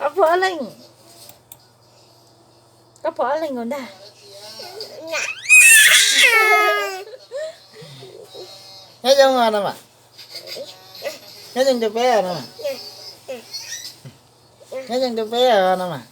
Ob pog Ab Leej, koj pog Ab Leej nkaus ntag. Nyob zoo no mas. Nyob zoo rau peb no mas. Nyob zoo rau peb no mas.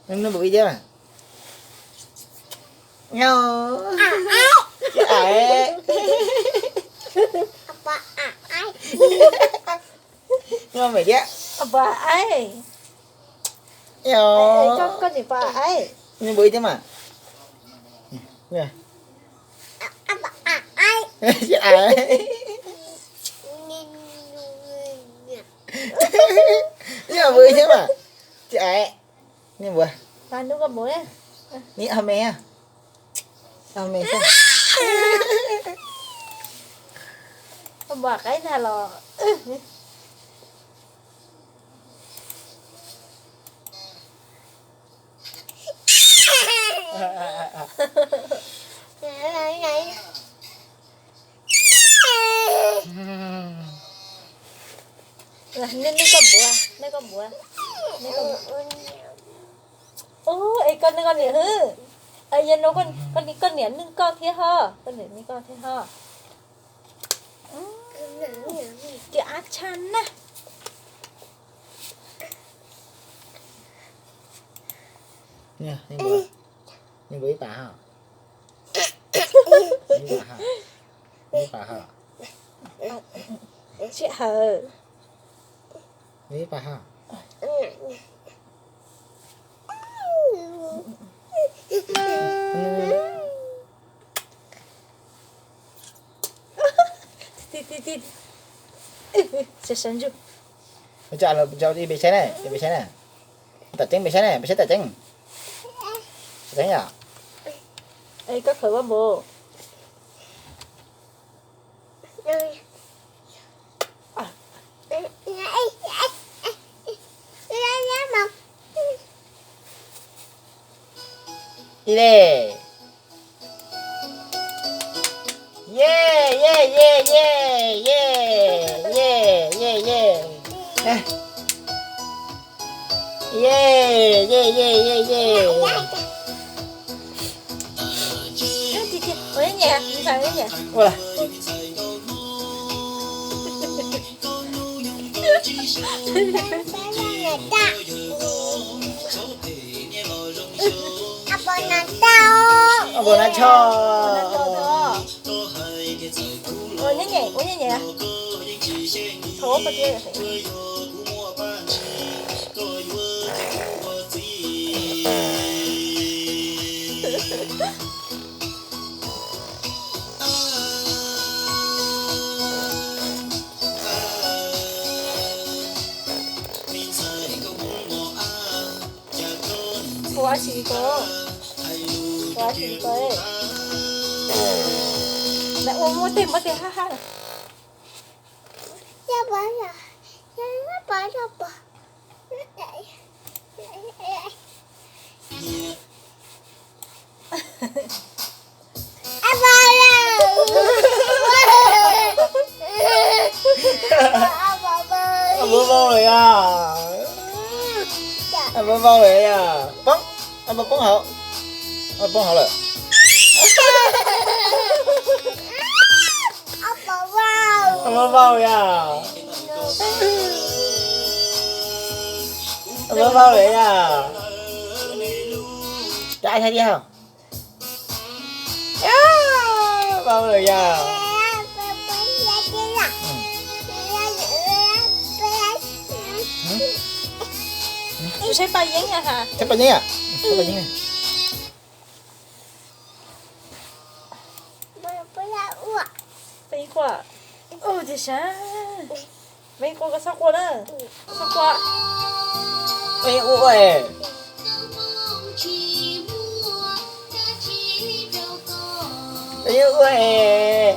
Nub nub npum ib thiab mas. Nyob, ais. Nyob me thiab. Nyob, koj niam pog ais. Nub npum ib thiab mas. Nyob npum ib thiab mas. Tsis ais. Nub npum. Nws ho me, ho me xwb. Koj npua qaib ntag los. Nej, nej koj npua, nej koj npua, nej koj npua. Ub, es koj, nej koj niam hwb. Yog no koj, koj niam nug koj thiab ho, koj niam nug koj thiab ho. Tias ab tshaj na. Nws npua ib pas ho. Ib pas ho. Sij hawm. Ib pas ho. Ti ti ti. Sawv sawv ntsug. Ua cas los rau peb saib na, peb saib na. Tam ceeb peb saib na, peb saib tam ceeb. Tam ceeb yom. Es koj khawm vaj npua. Ib le. Ye, ye, ye, ye, ye, ye, ye, ye. Ye, ye, ye, ye, ye. Ua li. Ab, npua na tsho. Ua nyeem, ua nyeem. Ua tsis tau, ua tsis tau. Ua muab tej, muab tej hab hab na. Ab, npua vau lawm yog. Ab, npua vau lawm yog. Poob, ab, npua poob hauv. Ab, poob hauv lawm. Ab, npua vau yog. Ab, npua vau lawm yog. Cov ai thaiv diaj hauv. Vau lawm yog. Saib paj yeeb, saib paj yeeb. Peb qua, ua tiag sav. Peb qua, koj txhob qua na. Txhob qua. Peb yeej ua ua es. Peb yeej ua es.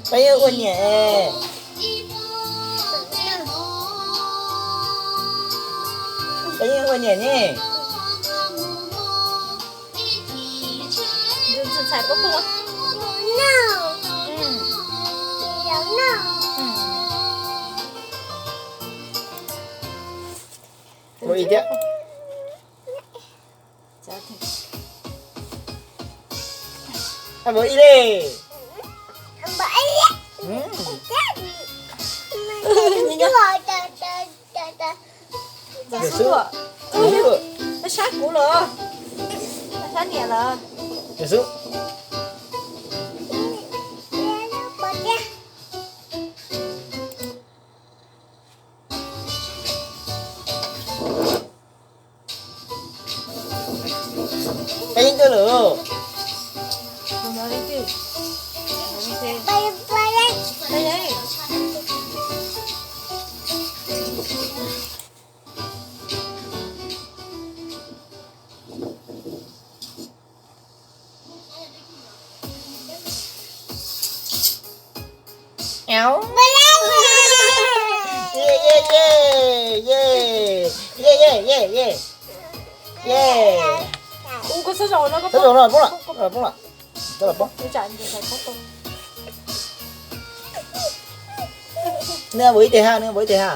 Peb yeej ua niam es. Peb yeej ua niam ne. Ua ib tiag. Ua ib li. Ntxim xwb. Ntxim xwb. Saib kuv los, saib niam los. Ntxim xwb. Peb yeej tuaj lawm. Au. Ye, ye, ye, ye. Ye, ye, ye, ye. Ye. Ub, koj txhob zaum no, koj txhob zaum no, poob lawm, poob lawm, poob lawm. Koj los poob. Nws npaum ib teg ha, nws npaum ib teg ha.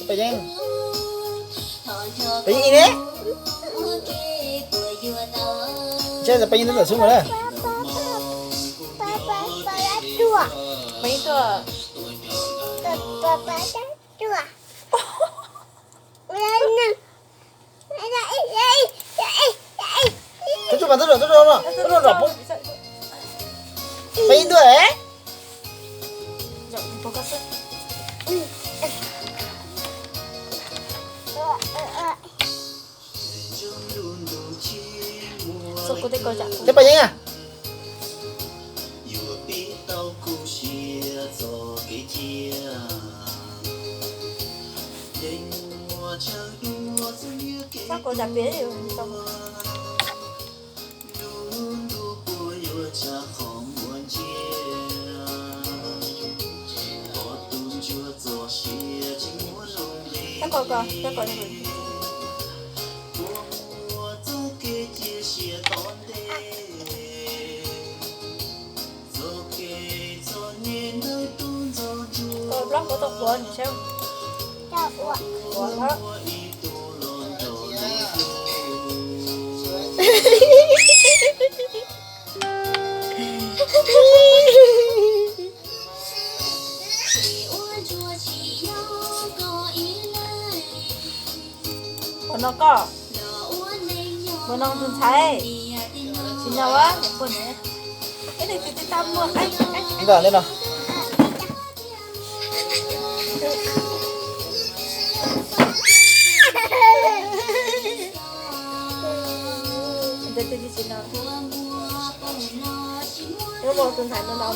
Peb yeej, peb yeej ib ne. Ntshe peb yeej twb tawm xwb mas na. Peb yeej tuaj. Tuaj, tuaj, tuaj, tuaj, tuaj, tuaj, tuaj, peb yeej tuaj. Peb yeej a. Sab kov cas piav Sab kov kov, sab kov. Koj plaub kuv tau quav nws saib. Quav hab. Ua no koj, ua no tus ntxhais, tsis no a, ua ne. Ib leeg tis tis tau muag qaib qaib. Ntawm ntawm no. Tus ntxhais no no.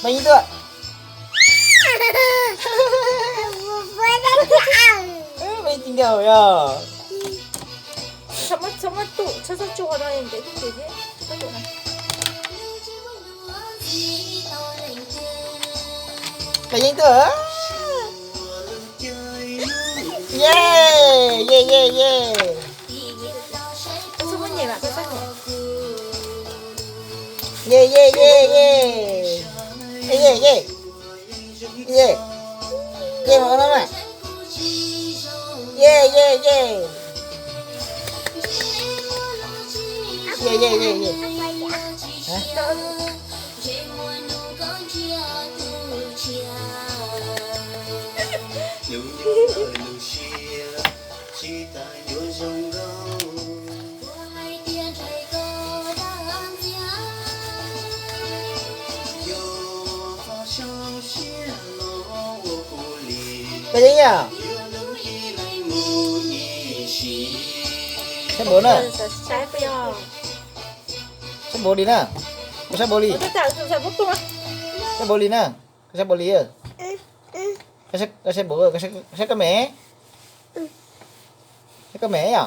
Peb yeej tuaj. Peb yeej ti nkaus yog. Txhob muab tum, txhob txhob tsuj no ntev tib ntev thiab. Peb yeej tuaj. Ye, ye, ye, ye. Txhob muab nyem mas koj txhob nyem. Ye, ye, ye, ye. Ye, ye, ye. Ye. Ye mas ua no mas. Ye, ye, ye. Ye, ye, ye, ye. Hab? Peb yeej yam. Saib npaum na. Saib npaum li na. Koj saib npaum li. Saib npaum li na. Koj saib npaum li. Koj saib npaum, koj saib koj me. Saib koj me yom.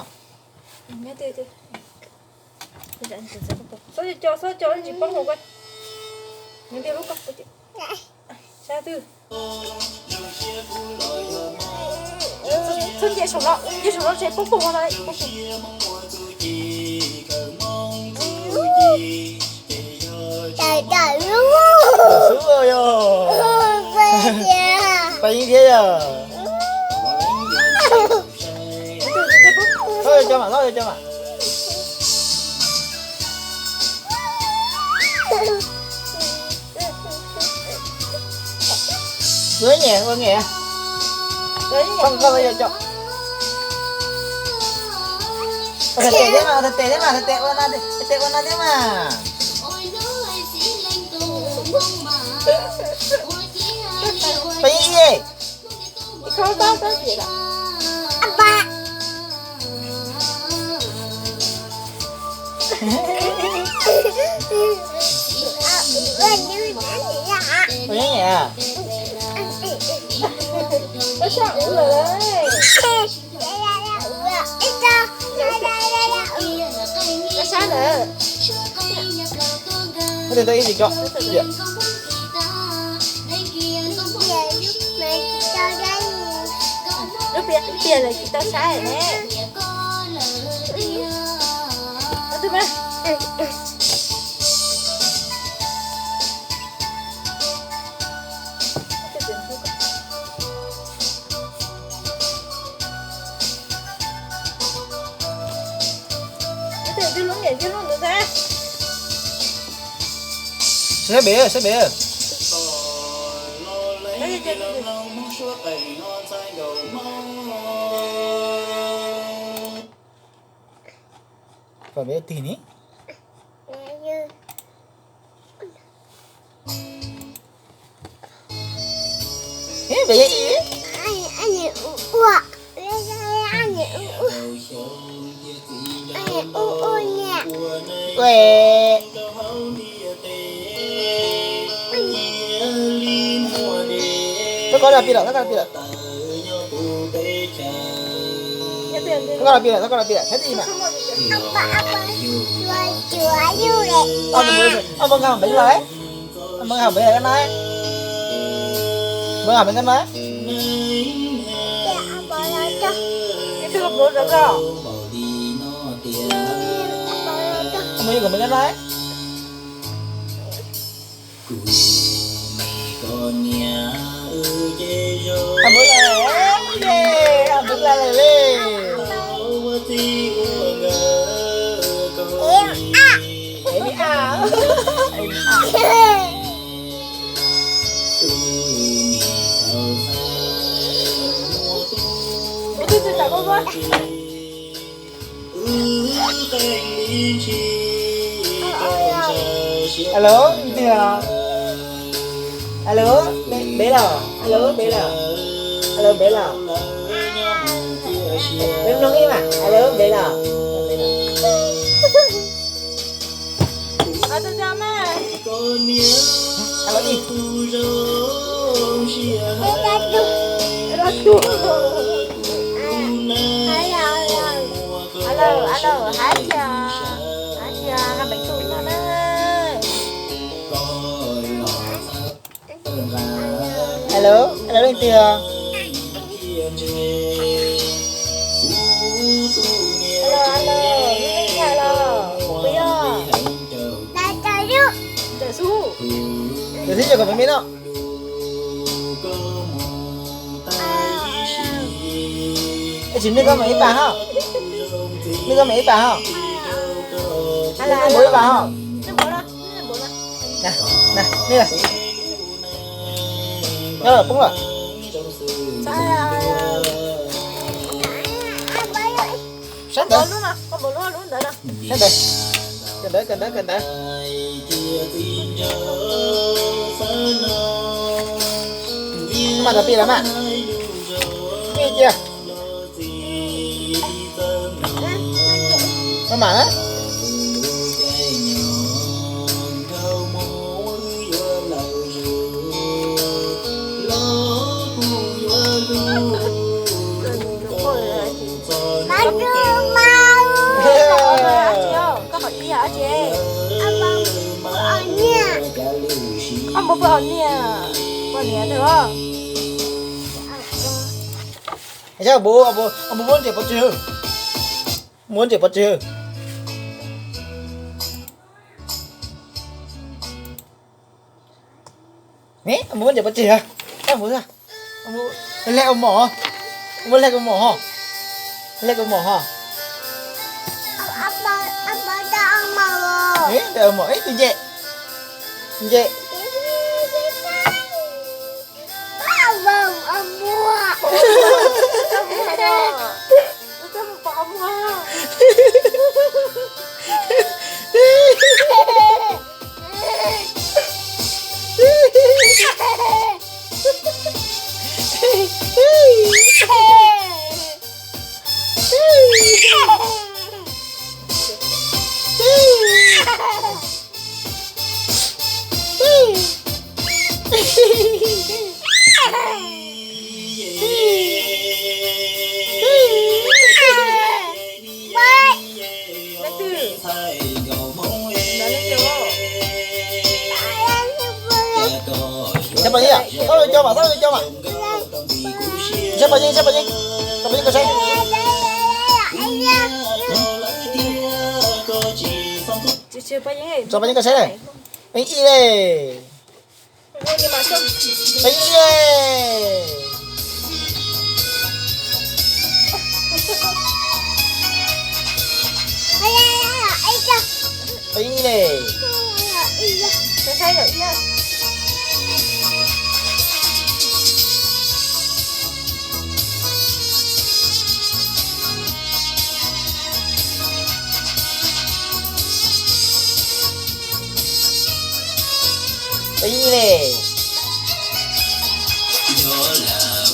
Txhob nce saum no, nce saum no tsev poob poob no. Xwb yog. Pais yeej thiab yog. Cov mam, cov mam. Ua nyem, ua nyem. Koj, koj yog cov. Ua tes thiab mas, ua tes thiab mas, ua tes ua no thiab mas. Peb yeej. Ib tug tau ib tug cov. Lub piam lawv tsis tau saib ne. Saib pem, saib pem. Kom peb tig ni. Koj kov dab pis lawm, koj kov dab pis lawm. Koj kov dab pis lawm, koj kov dab pis lawm, saib tib mas. Ob muab nkag npeev lawm, ob muab nkag npeev lawm koj na. Muab nkag npeev koj na. Muab nkag npeev koj na. Npawg lawm, npawg lawm li. Alo, leej twg? Alo, Npe los? Alo, Npe los? Alo, Npe los? Peb mloog ib mas. Alo, Npe los? Alo, ib. Alo, alo, hais tias, hais tias nqa npeev tus no na. Alo, alo, leej twg? Alo, alo, leej twg los? Puas yog? Ntawm xub. Ntawm xub, kom me me no. Tab sis nws koj mam ib pas hos. Nws koj mam ib pas hos. Nws koj mam ib pas hos. Na, na, nws. Nyob lawm, poob lawm. Sab ntawd, sab ntawd, kawm ntawv, kawm ntawv, kawm ntawv. Mas tus pis lawm mas, pis cia. Maj mam na. Saib, muab ntses pov tseg, muab ntses pov tseg. Muab ntses pov tseg, hle ua mom, muab hle ua mom ho, hle ua mom ho. Hle ua mom, ib tug ntses, ntses. Saib poj yeeb, txhob ua li ko mas, txhob ua li ko mas. Saib poj yeeb, saib poj yeeb, tso poj yeeb koj saib. Tso poj yeeb koj saib na. Poj yeeb ib le. Poj yeeb ib le. Poj yeeb ib le. Poj yeeb ib le.